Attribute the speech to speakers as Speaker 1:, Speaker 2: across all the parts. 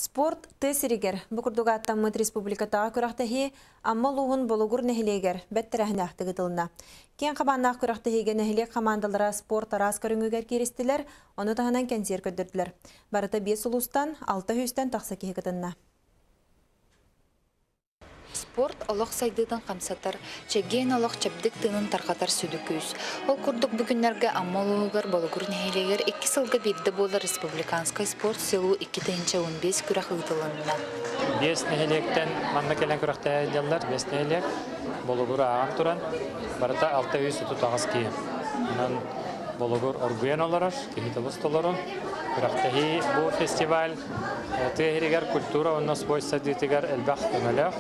Speaker 1: Спорт тыа сиригэр бу курдук ааттаммыт республикатааҕы күрэхтэһии Амма улууһун Болугур нэһилиэгэр бэрт тэрээһиннээхтик ыытылынна. Киэҥ хабааннаах күрэхтэһиигэ нэһилиэк хамаандалара спорт араас көрүҥүгэр кииристилэр, ону таһынан кэнсиэр көрдөрдүлэр. Барыта биэс улуустан, алта сүүстэн тахса киһи кытынна.
Speaker 2: Спорт олох сайдыытын хамсатар, чэгиэн олох чэбдик тыынын тарҕатар сүдү күүс. Ол курдук бу күннэргэ Амма улууһугар Болугур нэһилиэгэр икки сылга биирдэ буолар республиканскай спорт селу 2015 күрэх ыытылынна.
Speaker 3: Биэс нэһилиэктэн манна кэлэн күрэхтэһэ сылдьаллар. Биэс нэһилиэк Болугуру ааҕан туран барыта 638 киһи. Онон Болугур оргуйан олорор, киһи толус толору. Күрэхтэһии бу фестиваль Тыа сиригэр культура уонна спорт сайдыытыгар элбэх көмөлөөх.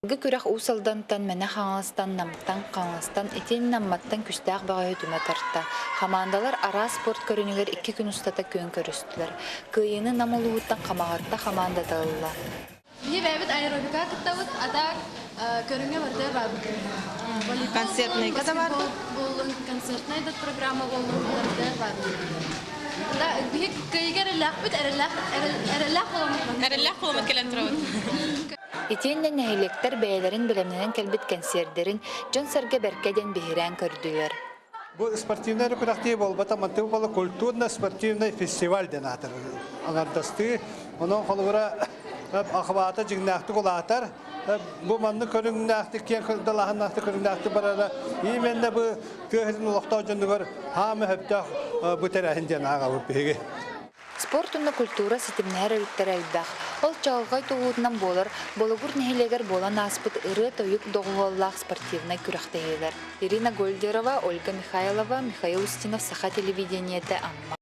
Speaker 2: Бу күрэх Уус Алдантан, Мэнэ Хаҥаластан, Намтан, Хаҥаластан итиэннэ Амматтан күстээх бөҕөһү түмэ тарта. Хамаандалар араас спорт көрүҥүгэр икки күн устата күөн көрүстүлэр. Кыайыыны Нам улууһуттан Хамаҕатта хамаандата ылла.
Speaker 4: Биһи бэйэбит аэробика кыттабыт, а так көрүҥҥэ барыта баарбыт.
Speaker 5: Концертныйга да баарбыт.
Speaker 4: Буоллун, концертнай да программа буоллун, барыта баарбыт. Да, биһи кыайыга эрэллээхпит, эрэллээх эрэллээх буоламмыт.
Speaker 5: Эрэллээх буоламмыт кэлэн турабыт.
Speaker 2: Итиэннэ нэһилиэктэр бэйэлэрин бэлэмнэнэн кэлбит кэнсиэрдэрин дьон-сэргэ бэркэ диэн биһирээн көрдүлэр.
Speaker 6: Бу спортивнай эрэ күрэхтии буолбата, мантык буола культурно-спортивный фестиваль диэн аатыр аҥардастыы. Онон холобура ахыбаата дьиҥнээхтик улаатар. Бу маннык көрүҥнээхтик, киэҥ далааһыннаахтык көрүҥнээхтик барара именно бу тыа сирин олохтоох дьонугар хаама сөптөөх бу тэрээһин диэн ааҕабыт биһиги.
Speaker 2: Спорт уонна культура ситимнэһэр өрүттэрэ элбэх. Ол чаҕылхай туһуутунан буолар Болугур нэһилиэгэр буолан ааспыт ырыа-тойук доҕуһуоллаах спортивнай күрэхтэһиилэр. Ирина Гольдерова, Ольга Михайлова, Михаил Устинов, Саха телевидениетэ, Амма.